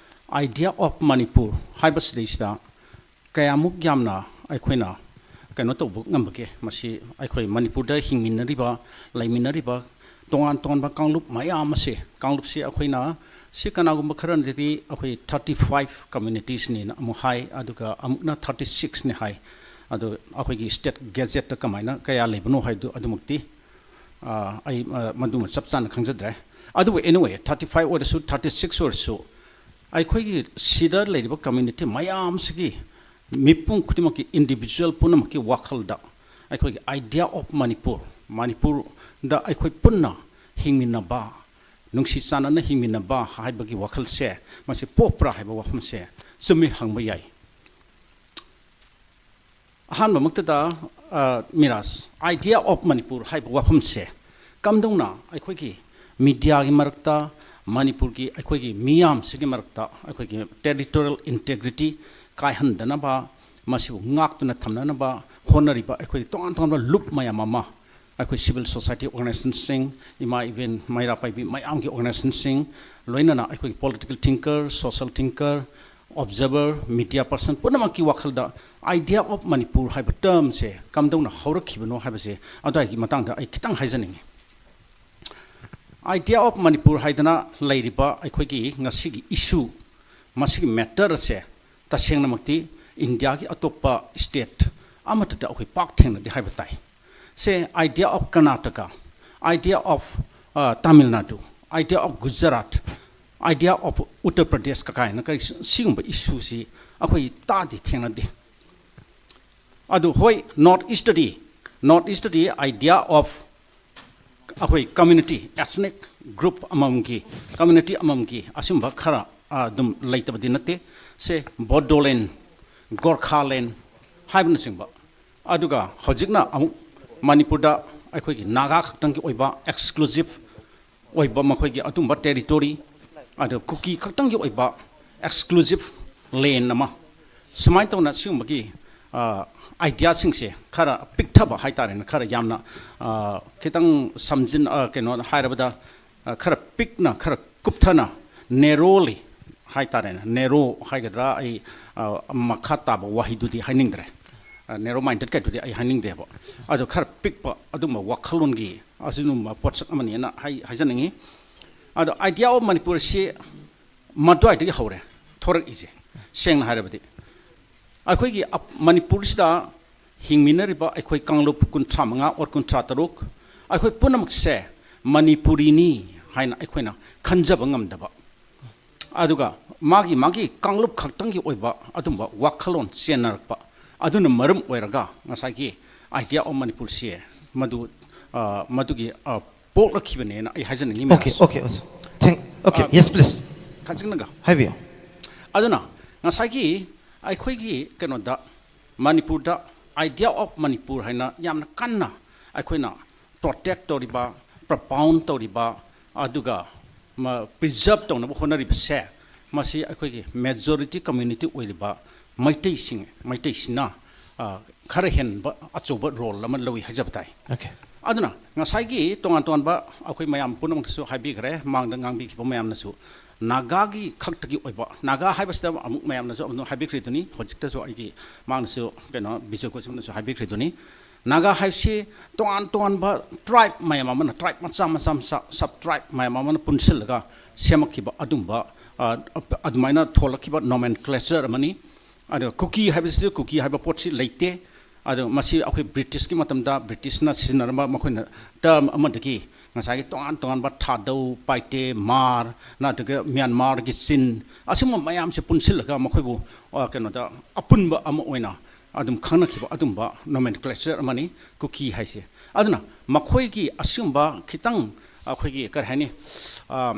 Idea of Manipur ꯍꯥꯏꯕꯁꯤꯗꯩꯁꯤꯗ ꯀꯌꯥꯃꯨꯛ ꯌꯥꯝꯅ ꯑꯩꯈꯣꯏꯅ ꯀꯩꯅꯣ ꯇꯧꯕ ꯉꯝꯕꯒꯦ? ꯃꯁꯤ ꯑꯩꯈꯣꯏ ꯃꯅꯤꯄꯨꯔꯗ ꯍꯤꯡꯃꯤꯟꯅꯔꯤꯕ, ꯂꯩꯃꯤꯟꯅꯔꯤꯕ ꯇꯣꯉꯥꯟ ꯇꯣꯉꯥꯟꯕ ꯀꯥꯡꯂꯨꯞ ꯃꯌꯥꯝ ꯑꯁꯦ, ꯀꯥꯡꯂꯨꯞꯁꯤ ꯑꯩꯈꯣꯏꯅ, ꯁꯤ ꯀꯅꯥꯒꯨꯝꯕ ꯈꯔꯅꯗꯤ ꯑꯩꯈꯣꯏ thirty five communitiesꯅꯦꯅ ꯑꯃꯨꯛ ꯍꯥꯏ, ꯑꯗꯨꯒ ꯑꯃꯨꯛꯅ thirty sixꯅꯦ ꯍꯥꯏ꯫ ꯑꯗꯣ ꯑꯩꯈꯣꯏꯒꯤ state gazetteꯇ ꯀꯃꯥꯏꯅ ꯀꯌꯥ ꯂꯩꯕꯅꯣ ꯍꯥꯏꯕꯗꯨ ꯑꯗꯨꯃꯛꯇꯤ, ꯑ, ꯑꯩ, ꯑ, ꯃꯗꯨꯃ ꯆꯞ ꯆꯥꯅ ꯈꯪꯖꯗ꯭ꯔꯦ꯫ ꯑꯗꯨꯕꯨ anyway, thirty five ꯑꯣꯏꯔꯁꯨ, thirty six ꯑꯣꯏꯔꯁꯨ, ꯑꯩꯈꯣꯏꯒꯤ ꯁꯤꯗ ꯂꯩꯔꯤꯕ community ꯃꯌꯥꯝꯁꯤꯒꯤ ꯃꯤꯄꯨꯝ ꯈꯨꯗꯤꯡꯃꯛꯀꯤ, individual ꯄꯨꯝꯅꯃꯛꯀꯤ ꯋꯥꯈꯜꯗ ꯑꯩꯈꯣꯏꯒꯤ Idea of Manipur, ꯃꯅꯤꯄꯨꯔꯗ ꯑꯩꯈꯣꯏ ꯄꯨꯟꯅ ꯍꯤꯡꯃꯤꯟꯅꯕ, ꯅꯨꯡꯁꯤ ꯆꯥꯟꯅꯅ ꯍꯤꯡꯃꯤꯟꯅꯕ ꯍꯥꯏꯕꯒꯤ ꯋꯥꯈꯜꯁꯦ, ꯃꯁꯤ ꯄꯣꯛꯄ꯭ꯔꯥ ꯍꯥꯏꯕ ꯋꯥꯐꯝꯁꯦ ꯆꯨꯝꯃꯤ ꯍꯪꯕ ꯌꯥꯏ꯫ ꯑꯍꯥꯟꯕꯃꯛꯇꯗ, ꯑ, ꯃꯤꯔꯥꯖ, Idea of Manipur ꯍꯥꯏꯕ ꯋꯥꯐꯝꯁꯦ ꯀꯝꯗꯧꯅ ꯑꯩꯈꯣꯏꯒꯤ mediaꯒꯤ ꯃꯔꯛꯇ, ꯃꯅꯤꯄꯨꯔꯒꯤ ꯑꯩꯈꯣꯏꯒꯤ ꯃꯤꯌꯥꯝꯁꯤꯒꯤ ꯃꯔꯛꯇ ꯑꯩꯈꯣꯏꯒꯤ territorial integrity ꯀꯥꯏꯍꯟꯗꯅꯕ, ꯃꯁꯤꯕꯨ ꯉꯥꯛꯇꯨꯅ ꯊꯝꯅꯅꯕ ꯍꯣꯠꯅꯔꯤꯕ ꯑꯩꯈꯣꯏꯒꯤ ꯇꯣꯉꯥꯟ ꯇꯣꯉꯥꯟꯕ ꯂꯨꯞ ꯃꯌꯥꯝ ꯑꯃ ꯑꯩꯈꯣꯏ civil society organizationꯁꯤꯡ, ꯏꯃꯥ ꯏꯕꯦꯟ ꯃꯩꯔꯥ ꯄꯥꯏꯕꯤ ꯃꯌꯥꯝꯒꯤ organizationꯁꯤꯡ, ꯂꯣꯏꯅꯅ ꯑꯩꯈꯣꯏꯒꯤ political thinker, social thinker, observer, media person ꯄꯨꯝꯅꯃꯛꯀꯤ ꯋꯥꯈꯜꯗ idea of ꯃꯅꯤꯄꯨꯔ ꯍꯥꯏꯕ termꯁꯦ ꯀꯝꯗꯧꯅ ꯍꯧꯔꯛꯈꯤꯕꯅꯣ ꯍꯥꯏꯕꯁꯦ ꯑꯗꯨꯋꯥꯏꯒꯤ ꯃꯇꯥꯡꯗ ꯑꯩ ꯈꯤꯇꯪ ꯍꯥꯏꯖꯅꯤꯡꯉꯤ꯫ Idea of ꯃꯅꯤꯄꯨꯔ ꯍꯥꯏꯗꯅ ꯂꯩꯔꯤꯕ ꯑꯩꯈꯣꯏꯒꯤ ꯉꯁꯤꯒꯤ issue, ꯃꯁꯤꯒꯤ matter ꯑꯁꯦ ꯇꯁꯦꯡꯅꯃꯛꯇꯤ ꯏꯟꯗꯤꯌꯥꯒꯤ ꯑꯇꯣꯞꯄ state ꯑꯃꯠꯇꯗ ꯑꯩꯈꯣꯏ ꯄꯥꯛ ꯊꯦꯡꯅꯗꯦ ꯍꯥꯏꯕ ꯇꯥꯏ꯫ ꯁꯦ, idea of Karnataka, idea of, ꯑ, Tamil Nadu, idea of Gujarat, idea of Uttar Pradesh ꯀꯀꯥꯏꯅ ꯀꯔꯤ ꯁꯤꯒꯨꯝꯕ issueꯁꯤ ꯑꯩꯈꯣꯏ ꯇꯥꯗꯦ, ꯊꯦꯡꯅꯗꯦ꯫ ꯑꯗꯨ ꯍꯣꯏ, North Eastꯇꯗꯤ, North Eastꯇꯗꯤ idea of ꯑꯩꯈꯣꯏ community, ethnic group ꯑꯃꯃꯝꯒꯤ, community ꯑꯃꯃꯝꯒꯤ ꯑꯁꯤꯒꯨꯝꯕ ꯈꯔ, ꯑ, ꯑꯗꯨꯝ ꯂꯩꯇꯕꯗꯤ ꯅꯠꯇꯦ꯫ ꯁꯦ, ꯕꯣꯗꯣꯂꯦꯟ, ꯒꯣꯔꯈꯥꯂꯦꯟ ꯍꯥꯏꯕꯅꯆꯤꯡꯕ꯫ ꯑꯗꯨꯒ ꯍꯧꯖꯤꯛꯅ ꯑꯃꯨꯛ ꯃꯅꯤꯄꯨꯔꯗ ꯑꯩꯈꯣꯏꯒꯤ ꯅꯥꯒꯥ ꯈꯛꯇꯪꯒꯤ ꯑꯣꯏꯕ exclusive ꯑꯣꯏꯕ ꯃꯈꯣꯏꯒꯤ ꯑꯗꯨꯝꯕ territory, ꯑꯗꯨ ꯀꯨꯀꯤ ꯈꯛꯇꯪꯒꯤ ꯑꯣꯏꯕ exclusive land ꯑꯃ, ꯁꯨꯃꯥꯏꯅ ꯇꯧꯅ ꯁꯤꯒꯨꯝꯕꯒꯤ, ꯑ, ideaꯁꯤꯡꯁꯦ ꯈꯔ ꯄꯤꯛꯊꯕ ꯍꯥꯏꯇꯥꯔꯦꯅꯦ, ꯈꯔ ꯌꯥꯝꯅ, ꯑ, ꯈꯤꯇꯪ ꯁꯝꯖꯤꯟ-, ꯑ, ꯀꯩꯅꯣ ꯍꯥꯏꯔꯕꯗ, ꯑ, ꯈꯔ ꯄꯤꯛꯅ, ꯈꯔ ꯀꯨꯞꯊꯅ, narrowly ꯍꯥꯏꯇꯥꯔꯦꯅꯦ, narrow ꯍꯥꯏꯒꯗ꯭ꯔꯥ, ꯑꯩ, ꯑ, ꯃꯈꯥ ꯇꯥꯕ ꯋꯥꯍꯩꯗꯨꯗꯤ ꯍꯥꯏꯅꯤꯡꯗ꯭ꯔꯦ, ꯑ, narrow minded ꯀꯩꯗꯨꯗꯤ ꯑꯩ ꯍꯥꯏꯅꯤꯡꯗꯦꯕ꯫ ꯑꯗꯣ ꯈꯔ ꯄꯤꯛꯄ ꯑꯗꯨꯝꯕ ꯋꯥꯈꯜꯂꯣꯟꯒꯤ ꯑꯁꯤꯒꯨꯝꯕ ꯄꯣꯠꯁꯛ ꯑꯃꯅꯦꯅ ꯍꯥꯏ-, ꯍꯥꯏꯖꯅꯤꯡꯉꯤ꯫ ꯑꯗꯣ idea of ꯃꯅꯤꯄꯨꯔꯁꯤ ꯃꯗꯨꯋꯥꯏꯗꯒꯤ ꯍꯧꯔꯦ ꯊꯣꯔꯛꯏꯁꯦ꯫ ꯁꯦꯡꯅ ꯍꯥꯏꯔꯕꯗꯤ ꯑꯩꯈꯣꯏꯒꯤ ꯑꯞ-, ꯃꯅꯤꯄꯨꯔꯁꯤꯗ ꯍꯤꯡꯃꯤꯟꯅꯔꯤꯕ ꯑꯩꯈꯣꯏ ꯀꯥꯡꯂꯨꯞ ꯀꯨꯟꯊ꯭ꯔꯥ ꯃꯉꯥ or ꯀꯨꯟꯊ꯭ꯔꯥ ꯇꯔꯨꯛ, ꯑꯩꯈꯣꯏ ꯄꯨꯝꯅꯃꯛꯁꯦ ꯃꯅꯤꯄꯨꯔꯤꯅꯤ ꯍꯥꯏꯅ ꯑꯩꯈꯣꯏꯅ ꯈꯟꯖꯕ ꯉꯝꯗꯕ, ꯑꯗꯨꯒ ꯃꯥꯒꯤ ꯃꯥꯒꯤ ꯀꯥꯡꯂꯨꯞ ꯈꯛꯇꯪꯒꯤ ꯑꯣꯏꯕ ꯑꯗꯨꯝꯕ ꯋꯥꯈꯜꯂꯣꯟ ꯆꯦꯟꯅꯔꯛꯄ, ꯑꯗꯨꯅ ꯃꯔꯝ ꯑꯣꯏꯔꯒ ꯉꯁꯥꯏꯒꯤ idea of ꯃꯅꯤꯄꯨꯔꯁꯦ ꯃꯗꯨ, ꯑ, ꯃꯗꯨꯒꯤ, ꯑ, ꯄꯣꯛꯂꯛꯈꯤꯕꯅꯦꯅ ꯑꯩ ꯍꯥꯏꯖꯅꯤꯡꯉꯤ꯫ Okay, ꯃꯌꯥꯝꯁꯦ꯫ Okay, ꯑꯣꯖꯥ꯫ Thank, okay, ꯑ, yes, please. ꯈꯪꯖꯤꯟꯅꯒ꯫ ꯍꯥꯏꯕꯤꯌꯨ꯫ ꯑꯗꯨꯅ ꯉꯁꯥꯏꯒꯤ ꯑꯩꯈꯣꯏꯒꯤ ꯀꯩꯅꯣꯗ, ꯃꯅꯤꯄꯨꯔꯗ idea of ꯃꯅꯤꯄꯨꯔ ꯍꯥꯏꯅ ꯌꯥꯝꯅ ꯀꯟꯅ ꯑꯩꯈꯣꯏꯅ protect ꯇꯧꯔꯤꯕ, propound ꯇꯧꯔꯤꯕ, ꯑꯗꯨꯒ ꯃ-, preserve ꯇꯧꯅꯕ ꯍꯣꯠꯅꯔꯤꯕꯁꯦ, ꯃꯁꯤ ꯑꯩꯈꯣꯏꯒꯤ majority community ꯑꯣꯏꯔꯤꯕ ꯃꯩꯇꯩꯁꯤꯡ, ꯃꯩꯇꯩꯁꯤꯅ, ꯑ, ꯈꯔ ꯍꯦꯟꯕ ꯑꯆꯧꯕ role ꯑꯃ ꯂꯧꯏ ꯍꯥꯏꯖꯕ ꯇꯥꯏ꯫ Okay. ꯑꯗꯨꯅ ꯉꯁꯥꯏꯒꯤ ꯇꯣꯉꯥꯟ ꯇꯣꯉꯥꯟꯕ ꯑꯩꯈꯣꯏ ꯃꯌꯥꯝ ꯄꯨꯝꯅꯃꯛꯇꯁꯨ ꯍꯥꯏꯕꯤꯈ꯭ꯔꯦ, ꯃꯥꯡꯗ ꯉꯥꯡꯕꯤꯈꯤꯕ ꯃꯌꯥꯝꯅꯁꯨ꯫ ꯅꯥꯒꯥꯒꯤ ꯈꯛꯇꯒꯤ ꯑꯣꯏꯕ, ꯅꯥꯒꯥ ꯍꯥꯏꯕꯁꯤꯗ ꯑꯃꯨꯛ ꯃꯌꯥꯝꯅꯁꯨ ꯑꯗꯨꯝ ꯍꯥꯏꯕꯤꯈ꯭ꯔꯤꯗꯨꯅꯤ, ꯍꯧꯖꯤꯛꯇꯁꯨ ꯑꯩꯒꯤ ꯃꯥꯡꯗꯁꯨ ꯀꯩꯅꯣ ꯕꯤꯖꯨ ꯀꯣꯏꯁꯝꯅꯁꯨ ꯍꯥꯏꯕꯤꯈ꯭ꯔꯤꯗꯨꯅꯤ꯫ ꯅꯥꯒꯥ ꯍꯥꯏꯕꯁꯤ ꯇꯣꯉꯥꯟ ꯇꯣꯉꯥꯟꯕ tribe ꯃꯌꯥꯝ ꯑꯃꯅ, tribe ꯃꯆꯥ ꯃꯆꯥ ꯃꯆꯥ, sub tribe ꯃꯌꯥꯝ ꯑꯃꯅ ꯄꯨꯟꯁꯤꯜꯂꯒ ꯁꯦꯝꯃꯛꯈꯤꯕ ꯑꯗꯨꯝꯕ, ꯑ, ꯑꯗꯨꯃꯥꯏꯅ ꯊꯣꯛꯂꯛꯈꯤꯕ nomenclature ꯑꯃꯅꯤ꯫ ꯑꯗꯨꯒ ꯀꯨꯀꯤ ꯍꯥꯏꯕꯁꯤꯁꯨ, ꯀꯨꯀꯤ ꯍꯥꯏꯕ ꯄꯣꯠꯁꯤ ꯂꯩꯇꯦ꯫ ꯑꯗꯣ ꯃꯁꯤ ꯑꯩꯈꯣꯏ ꯕ꯭ꯔꯤꯇꯤꯁꯀꯤ ꯃꯇꯝꯗ ꯕ꯭ꯔꯤꯇꯤꯁꯅ ꯁꯤꯖꯤꯟꯅꯔꯝꯕ ꯃꯈꯣꯏꯅ term ꯑꯃꯗꯒꯤ ꯉꯁꯥꯏꯒꯤ ꯇꯣꯉꯥꯟ ꯇꯣꯉꯥꯟꯕ ꯊꯥꯗꯧ, ꯄꯥꯏꯇꯦ, ꯃꯥꯔ, ꯅꯠꯇ꯭ꯔꯒ ꯃ꯭ꯌꯥꯟꯃꯥꯔꯒꯤ ꯆꯤꯟ, ꯑꯁꯤꯒꯨꯝꯕ ꯃꯌꯥꯝꯁꯦ ꯄꯨꯟꯁꯤꯜꯂꯒ ꯃꯈꯣꯏꯕꯨ, ꯑ, ꯀꯩꯅꯣꯗ, ꯑꯄꯨꯟꯕ ꯑꯃ ꯑꯣꯏꯅ ꯑꯗꯨꯝ ꯈꯪꯅꯈꯤꯕ ꯑꯗꯨꯝꯕ nomenclature ꯑꯃꯅꯤ ꯀꯨꯀꯤ ꯍꯥꯏꯁꯦ꯫ ꯑꯗꯨꯅ ꯃꯈꯣꯏꯒꯤ ꯑꯁꯤꯒꯨꯝꯕ ꯈꯤꯇꯪ ꯑꯩꯈꯣꯏꯒꯤ ꯀꯔꯤ ꯍꯥꯏꯅꯤ, ꯑ,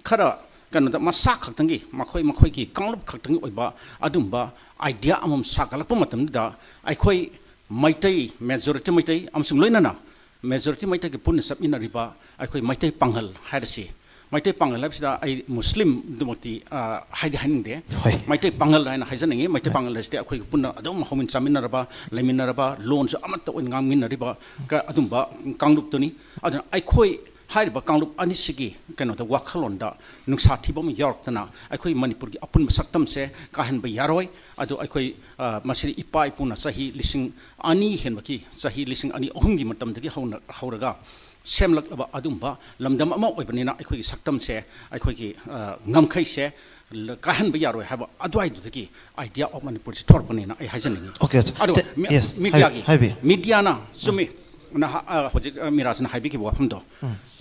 ꯈꯔ ꯀꯩꯅꯣꯗ ꯃꯁꯥ ꯈꯛꯇꯪꯒꯤ, ꯃꯈꯣꯏ ꯃꯈꯣꯏꯒꯤ ꯀꯥꯡꯂꯨꯞ ꯈꯛꯇꯪꯒꯤ ꯑꯣꯏꯕ ꯑꯗꯨꯝꯕ idea ꯑꯃꯃꯝ ꯁꯥꯒꯠꯂꯛꯄ ꯃꯇꯝꯗ ꯑꯩꯈꯣꯏ ꯃꯩꯇꯩ, majority ꯃꯩꯇꯩ ꯑꯃꯁꯨꯡ ꯂꯣꯏꯅꯅ majority ꯃꯩꯇꯩꯒꯤ ꯄꯨꯟꯅ ꯆꯠꯃꯤꯟꯅꯔꯤꯕ ꯑꯩꯈꯣꯏ ꯃꯩꯇꯩ ꯄꯥꯉꯜ ꯍꯥꯏꯔꯁꯤ꯫ ꯃꯩꯇꯩ ꯄꯥꯉꯜ ꯍꯥꯏꯕꯁꯤꯗ ꯑꯩ ꯃꯨꯁꯂꯤꯝꯗꯨꯃꯛꯇꯤ, ꯑ, ꯍꯥꯏꯗꯤ ꯍꯥꯏꯅꯤꯡꯗꯦ꯫ ꯍꯣꯏ꯫ ꯃꯩꯇꯩ ꯄꯥꯉꯜ ꯍꯥꯏꯅ ꯍꯥꯏꯖꯅꯤꯡꯉꯤ꯫ ꯃꯩꯇꯩ ꯄꯥꯉꯜ ꯍꯥꯏꯁꯤꯗꯤ ꯑꯩꯈꯣꯏꯒ ꯄꯨꯟꯅ ꯑꯗꯨꯝ ꯍꯧꯃꯤꯟ ꯆꯥꯃꯤꯟꯅꯔꯕ, ꯂꯩꯃꯤꯟꯅꯔꯕ, ꯂꯣꯟꯁꯨ ꯑꯃꯠꯇ ꯑꯣꯏꯅ ꯉꯥꯡꯃꯤꯟꯅꯔꯤꯕ ꯀ-, ꯑꯗꯨꯝꯕ ꯀꯥꯡꯂꯨꯞꯇꯨꯅꯤ꯫ ꯑꯗꯨꯅ ꯑꯩꯈꯣꯏ ꯍꯥꯏꯔꯤꯕ ꯀꯥꯡꯂꯨꯞ ꯑꯅꯤꯁꯤꯒꯤ ꯀꯩꯅꯣꯗ, ꯋꯥꯈꯜꯂꯣꯟꯗ ꯅꯨꯡꯁꯥ ꯊꯤꯕ ꯑꯃ ꯌꯥꯎꯔꯛꯇꯅ ꯑꯩꯈꯣꯏ ꯃꯅꯤꯄꯨꯔꯒꯤ ꯑꯄꯨꯟꯕ ꯁꯛꯇꯝꯁꯦ ꯀꯥꯏꯍꯟꯕ ꯌꯥꯔꯣꯏ꯫ ꯑꯗꯨ ꯑꯩꯈꯣꯏ, ꯑ, ꯃꯁꯤꯗꯤ ꯏꯄꯥ ꯏꯄꯨꯅ ꯆꯍꯤ ꯂꯤꯁꯤꯡ ꯑꯅꯤ ꯍꯦꯟꯕꯒꯤ, ꯆꯍꯤ ꯂꯤꯁꯤꯡ ꯑꯅꯤ ꯑꯍꯨꯝꯒꯤ ꯃꯇꯝꯗꯒꯤ ꯍꯧꯅ, ꯍꯧꯔꯒ ꯁꯦꯝꯂꯛꯂꯕ ꯑꯗꯨꯝꯕ ꯂꯝꯗꯝ ꯑꯃ ꯑꯣꯏꯕꯅꯤꯅ ꯑꯩꯈꯣꯏꯒꯤ ꯁꯛꯇꯝꯁꯦ, ꯑꯩꯈꯣꯏꯒꯤ, ꯑ, ꯉꯝꯈꯩꯁꯦ ꯂ-, ꯀꯥꯏꯍꯟꯕ ꯌꯥꯔꯣꯏ ꯍꯥꯏꯕ ꯑꯗꯨꯋꯥꯏꯗꯨꯗꯒꯤ idea of ꯃꯅꯤꯄꯨꯔꯁꯦ ꯊꯣꯔꯛꯄꯅꯦꯅ ꯑꯩ ꯍꯥꯏꯖꯅꯤꯡꯉꯤ꯫ Okay, sir. ꯑꯗꯨꯒ Te-, ꯃꯤ-, yes, mediaꯒꯤ, ꯍꯥꯏꯕꯤ-, ꯍꯥꯏꯕꯤ꯫ mediaꯅ ꯆꯨꯝꯃꯤ꯫ ꯅꯍꯥ-, ꯑ, ꯍꯧꯖꯤꯛ, ꯑ, ꯃꯤꯔꯥꯖꯅ ꯍꯥꯏꯕꯤꯈꯤꯕ ꯋꯥꯐꯝꯗꯣ,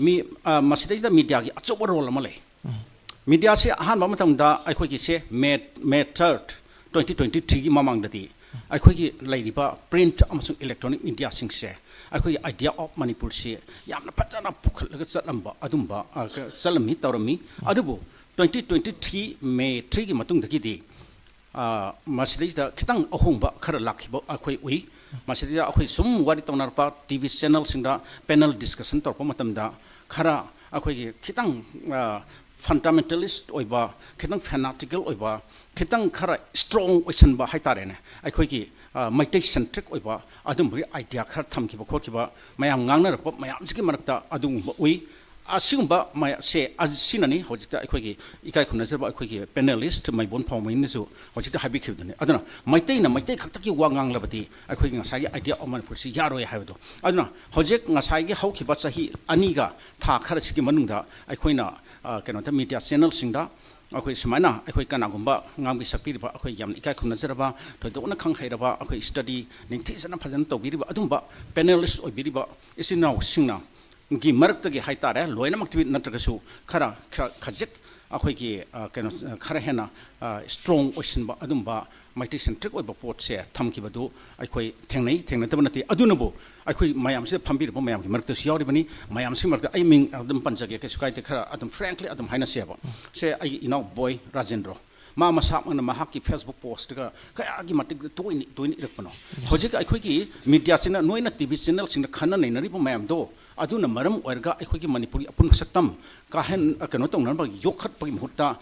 ꯃꯤ, ꯑ, ꯃꯁꯤꯗꯩꯁꯤꯗ mediaꯒꯤ ꯑꯆꯧꯕ role ꯑꯃ ꯂꯩ꯫ Mediaꯁꯦ ꯑꯍꯥꯟꯕ ꯃꯇꯝꯗ ꯑꯩꯈꯣꯏꯒꯤꯁꯦ May, May third, twenty twenty threeꯒꯤ ꯃꯃꯥꯡꯗꯗꯤ ꯑꯩꯈꯣꯏꯒꯤ ꯂꯩꯔꯤꯕ print ꯑꯃꯁꯨꯡ electronic mediaꯁꯤꯡꯁꯦ ꯑꯩꯈꯣꯏꯒꯤ idea of ꯃꯅꯤꯄꯨꯔꯁꯤ ꯌꯥꯝꯅ ꯐꯖꯅ ꯄꯨꯈꯠꯂꯒ ꯆꯠꯂꯝꯕ ꯑꯗꯨꯝꯕ, ꯑ, ꯀ-, ꯆꯠꯂꯝꯃꯤ, ꯇꯧꯔꯝꯃꯤ꯫ ꯑꯗꯨꯕꯨ twenty twenty three May threeꯒꯤ ꯃꯇꯨꯡꯗꯒꯤꯗꯤ, ꯑ, ꯃꯁꯤꯗꯩꯁꯤꯗ ꯈꯤꯇꯪ ꯑꯍꯣꯡꯕ ꯈꯔ ꯂꯥꯛꯈꯤꯕ ꯑꯩꯈꯣꯏ ꯎꯏ꯫ ꯃꯁꯤꯗꯩꯗ ꯑꯩꯈꯣꯏ ꯁꯨꯝ ꯋꯥꯔꯤ ꯇꯧꯅꯔꯛꯄ, TV channelꯁꯤꯡꯗ panel discussion ꯇꯧꯔꯛꯄ ꯃꯇꯝꯗ ꯈꯔ ꯑꯩꯈꯣꯏꯒꯤ ꯈꯤꯇꯪ, ꯑ, ꯐꯟꯗꯥꯃꯦꯟꯇꯦꯂꯤꯁ ꯑꯣꯏꯕ, ꯈꯤꯇꯪ ꯐꯦꯅꯥꯇꯤꯀꯦꯜ ꯑꯣꯏꯕ, ꯈꯤꯇꯪ ꯈꯔ ꯁ꯭ꯇꯔꯣꯡ ꯑꯣꯏꯁꯟꯕ ꯍꯥꯏꯇꯥꯔꯦꯅꯦ, ꯑꯩꯈꯣꯏꯒꯤ, ꯑ, ꯃꯩꯇꯩ ꯁꯦꯟꯇ꯭ꯔꯤꯛ ꯑꯣꯏꯕ ꯑꯗꯨꯝꯕꯒꯤ ꯑꯥꯏꯗꯤꯌꯥ ꯈꯔ ꯊꯝꯈꯤꯕ ꯈꯣꯠꯈꯤꯕ, ꯃꯌꯥꯝ ꯉꯥꯡꯅꯔꯛꯄ ꯃꯌꯥꯝꯁꯤꯒꯤ ꯃꯔꯛꯇ ꯑꯗꯨꯒꯨꯝꯕ ꯎꯏ꯫ ꯑꯁꯤꯒꯨꯝꯕ ꯃꯌꯥꯝꯁꯦ, ꯑꯁꯤꯅꯅꯤ ꯍꯧꯖꯤꯛꯇ ꯑꯩꯈꯣꯏꯒꯤ ꯏꯀꯥꯏ ꯈꯨꯝꯅꯖꯔꯕ ꯑꯩꯈꯣꯏꯒꯤ ꯄꯦꯅꯦꯂꯤꯁ ꯃꯥꯏꯕꯣꯟ ꯐꯥꯎꯃꯩꯅꯁꯨ ꯍꯧꯖꯤꯛꯇ ꯍꯥꯏꯕꯤꯈꯤꯕꯗꯨꯅꯤ꯫ ꯑꯗꯨꯅ ꯃꯩꯇꯩꯅ ꯃꯩꯇꯩ ꯈꯛꯇꯛꯀꯤ ꯋꯥ ꯉꯥꯡꯂꯕꯗꯤ ꯑꯩꯈꯣꯏꯒꯤ ꯉꯁꯥꯏꯒꯤ Idea of Manipur ꯁꯤ ꯌꯥꯔꯣꯏ ꯍꯥꯏꯕꯗꯣ꯫ ꯑꯗꯨꯅ ꯍꯧꯖꯤꯛ ꯉꯁꯥꯏꯒꯤ ꯍꯧꯈꯤꯕ ꯆꯍꯤ ꯑꯅꯤꯒ ꯊꯥ ꯈꯔꯁꯤꯒꯤ ꯃꯅꯨꯡꯗ ꯑꯩꯈꯣꯏꯅ, ꯑ, ꯀꯩꯅꯣꯗ, ꯃꯤꯗꯤꯌꯥ ꯆꯦꯅꯦꯜꯁꯤꯡꯗ ꯑꯩꯈꯣꯏ ꯁꯨꯃꯥꯏꯅ ꯑꯩꯈꯣꯏ ꯀꯅꯥꯒꯨꯝꯕ ꯉꯥꯡꯕꯤ ꯁꯛꯄꯤꯔꯤꯕ, ꯑꯩꯈꯣꯏ ꯌꯥꯝꯅ ꯏꯀꯥꯏ ꯈꯨꯝꯅꯖꯔꯕ, ꯊꯣꯏꯗꯣꯛꯅ ꯈꯪ ꯍꯩꯔꯕ, ꯑꯩꯈꯣꯏ ꯁ꯭ꯇꯗꯤ ꯅꯤꯡꯊꯤꯖꯅ ꯐꯖꯅ ꯇꯧꯕꯤꯔꯤꯕ ꯑꯗꯨꯝꯕ ꯄꯦꯅꯦꯂꯤꯁ ꯑꯣꯏꯕꯤꯔꯤꯕ ꯏꯆꯤꯟ ꯏꯅꯥꯎꯁꯤꯡꯅ ꯒꯤ ꯃꯔꯛꯇꯒꯤ ꯍꯥꯏꯇꯥꯔꯦ, ꯂꯣꯏꯅꯃꯛꯇꯤ ꯅꯠꯇ꯭ꯔꯒꯁꯨ ꯈꯔ, ꯈ-, ꯈꯖꯤꯛ ꯑꯩꯈꯣꯏꯒꯤ, ꯑ, ꯀꯩꯅꯣ, ꯈꯔ ꯍꯦꯟꯅ, ꯑ, ꯁ꯭ꯇꯔꯣꯡ ꯑꯣꯏꯁꯤꯟꯕ ꯑꯗꯨꯝꯕ ꯃꯩꯇꯩ ꯁꯦꯟꯇ꯭ꯔꯤꯛ ꯑꯣꯏꯕ ꯄꯣꯠꯁꯦ ꯊꯝꯈꯤꯕꯗꯨ ꯑꯩꯈꯣꯏ ꯊꯦꯡꯅꯩ, ꯊꯦꯡꯅꯗꯕ ꯅꯠꯇꯦ꯫ ꯑꯗꯨꯅꯕꯨ ꯑꯩꯈꯣꯏ ꯃꯌꯥꯝꯁꯤꯗ ꯐꯝꯕꯤꯔꯤꯕ ꯃꯌꯥꯝꯒꯤ ꯃꯔꯛꯇꯁꯨ ꯌꯥꯎꯔꯤꯕꯅꯤ꯫ ꯃꯌꯥꯝꯁꯤꯒꯤ ꯃꯔꯛꯇ ꯑꯩ ꯃꯤꯡ ꯑꯗꯨꯝ ꯄꯟꯖꯒꯦ, ꯀꯩꯁꯨ ꯀꯥꯏꯗꯦ, ꯈꯔ ꯑꯗꯨꯝ frankly ꯑꯗꯨꯝ ꯍꯥꯏꯅꯁꯦꯕ꯫ ꯁꯦ, ꯑꯩꯒꯤ ꯏꯅꯥꯎ ꯕꯣꯏ ꯔꯥꯖꯦꯟꯗ꯭ꯔꯣ, ꯃꯥ ꯃꯁꯥꯃꯛꯅ ꯃꯍꯥꯛꯀꯤ Facebook ꯄꯣꯁꯇꯒ ꯀꯌꯥꯒꯤ ꯃꯇꯤꯛ ꯇꯣꯏꯅ, ꯇꯣꯏꯅ ꯏꯔꯛꯄꯅꯣ꯫ ꯍꯧꯖꯤꯛ ꯑꯩꯈꯣꯏꯒꯤ ꯃꯤꯗꯤꯌꯥꯁꯤꯅ, ꯅꯣꯏꯅ ꯇꯤ ꯚꯤ ꯆꯦꯅꯦꯜꯁꯤꯡꯗ ꯈꯟꯅ ꯅꯩꯅꯔꯤꯕ ꯃꯌꯥꯝꯗꯣ, ꯑꯗꯨꯅ ꯃꯔꯝ ꯑꯣꯏꯔꯒ ꯑꯩꯈꯣꯏꯒꯤ ꯃꯅꯤꯄꯨꯔꯒꯤ ꯑꯄꯨꯟꯕ ꯁꯛꯇꯝ ꯀꯥꯍꯦꯟ-, ꯀꯩꯅꯣ ꯇꯧꯅꯕ ꯌꯣꯛꯈꯠꯄꯒꯤ ꯃꯍꯨꯠꯇ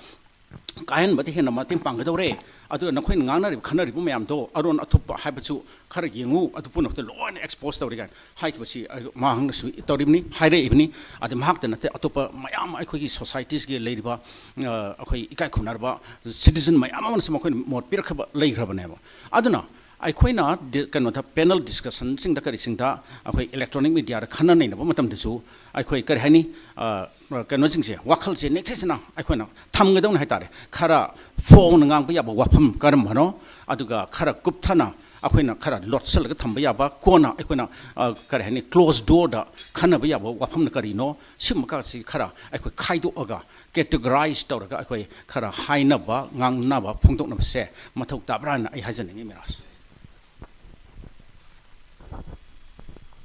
ꯀꯥꯍꯦꯟꯕꯗ ꯍꯦꯟꯅ ꯃꯇꯦꯡ ꯄꯥꯡꯒꯗꯧꯔꯦ꯫ ꯑꯗꯨꯒ ꯅꯈꯣꯏꯅ ꯉꯥꯡꯅꯔꯤꯕ, ꯈꯟꯅꯔꯤꯕ ꯃꯌꯥꯝꯗꯣ, ꯑꯔꯣꯟ ꯑꯊꯨꯞꯄ ꯍꯥꯏꯕꯁꯨ ꯈꯔ ꯌꯦꯡꯉꯨ, ꯑꯗꯨ ꯄꯨꯝꯅꯃꯛꯇ ꯂꯣꯏꯅ ꯑꯦꯛꯁꯄꯣꯖ ꯇꯧꯔꯦ ꯀꯥꯏꯅ ꯍꯥꯏꯈꯤꯕꯁꯤ, ꯑ, ꯃꯍꯥꯛꯅꯁꯨ ꯇꯧꯔꯤꯕꯅꯤ, ꯍꯥꯏꯔꯛꯏꯕꯅꯤ꯫ ꯑꯗꯨ ꯃꯍꯥꯛꯇ ꯅꯠꯇꯦ, ꯑꯇꯣꯞꯄ ꯃꯌꯥꯝ ꯑꯩꯈꯣꯏꯒꯤ ꯁꯣꯁꯥꯏꯇꯤꯁꯀꯤ ꯂꯩꯔꯤꯕ, ꯑ, ꯑꯩꯈꯣꯏ ꯏꯀꯥꯏ ꯈꯨꯝꯅꯔꯕ ꯁꯤꯇꯤꯖꯟ ꯃꯌꯥꯝ ꯑꯃꯅꯁꯨ ꯃꯈꯣꯏꯅ ꯃꯣꯠ ꯄꯤꯔꯛꯈ꯭ꯔꯕ ꯂꯩꯈ꯭ꯔꯕꯅꯦꯕ꯫ ꯑꯗꯨꯅ ꯑꯩꯈꯣꯏꯅ ꯗꯤ-, ꯀꯩꯅꯣꯗ, ꯄꯦꯅꯦꯜ ꯗꯤꯁꯀꯁꯟꯁꯤꯡꯗ ꯀꯔꯤꯁꯤꯡꯗ ꯑꯩꯈꯣꯏ ꯏꯂꯦꯛꯇ꯭ꯔꯣꯅꯤꯛ ꯃꯤꯗꯤꯌꯥꯗ ꯈꯟꯅ ꯅꯩꯅꯕ ꯃꯇꯝꯗꯁꯨ ꯑꯩꯈꯣꯏ ꯀꯔꯤ ꯍꯥꯏꯅꯤ, ꯑ, ꯀꯩꯅꯣꯁꯤꯡꯁꯦ, ꯋꯥꯈꯜꯁꯦ ꯅꯤꯡꯊꯤꯖꯅ ꯑꯩꯈꯣꯏꯅ ꯊꯝꯒꯗꯧꯅꯤ ꯍꯥꯏꯇꯥꯔꯦ꯫ ꯈꯔ ꯐꯣꯡꯅ ꯉꯥꯡꯕ ꯌꯥꯕ ꯋꯥꯐꯝ ꯀꯔꯝꯕꯅꯣ, ꯑꯗꯨꯒ ꯈꯔ ꯀꯨꯞꯊꯅ ꯑꯩꯈꯣꯏꯅ ꯈꯔ ꯂꯣꯠꯁꯤꯜꯂꯒ ꯊꯝꯕ ꯌꯥꯕ, ꯀꯣꯟꯅ ꯑꯩꯈꯣꯏꯅ, ꯑ, ꯀꯔꯤ ꯍꯥꯏꯅꯤ, ꯀ꯭ꯂꯣꯖ ꯗꯣꯔꯗ ꯈꯟꯅꯕ ꯌꯥꯕ ꯋꯥꯐꯝꯅ ꯀꯔꯤꯅꯣ, ꯁꯤꯒꯨꯝꯕ ꯈꯔꯁꯤ ꯈꯔ ꯑꯩꯈꯣꯏ ꯈꯥꯏꯗꯣꯛꯑꯒ, ꯀꯦꯇꯦꯒꯣꯔꯥꯏꯖ ꯇꯧꯔꯒ ꯑꯩꯈꯣꯏ ꯈꯔ ꯍꯥꯏꯅꯕ, ꯉꯥꯡꯅꯕ, ꯐꯣꯡꯗꯣꯛꯅꯕꯁꯦ ꯃꯊꯧ ꯇꯥꯕ꯭ꯔꯥ ꯍꯥꯏꯅ ꯑꯩ ꯍꯥꯏꯖꯅꯤꯡꯉꯤ, ꯃꯤꯔꯥꯖ꯫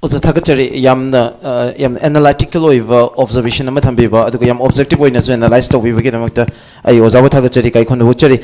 ꯑꯣꯖꯥ, ꯊꯥꯒꯠꯆꯔꯤ꯫ ꯌꯥꯝꯅ, ꯑ, ꯌꯥꯝ ꯑꯦꯅꯥꯂꯥꯏꯇꯤꯀꯦꯜ ꯑꯣꯏꯕ ꯑꯣꯕꯖꯔꯕꯦꯁꯟ ꯑꯃ ꯊꯝꯕꯤꯕ, ꯑꯗꯨꯒ ꯌꯥꯝ ꯑꯣꯕꯖꯦꯛꯇꯤꯚ ꯑꯣꯏꯅꯁꯨ ꯑꯦꯅꯥꯂꯥꯏꯁ ꯇꯧꯕꯤꯕꯒꯤꯗꯃꯛꯇ ꯑꯩ ꯑꯣꯖꯥꯕꯨ ꯊꯥꯒꯠꯆꯔꯤ, ꯏꯀꯥꯏ ꯈꯨꯝꯅꯕ ꯎꯠꯆꯔꯤ꯫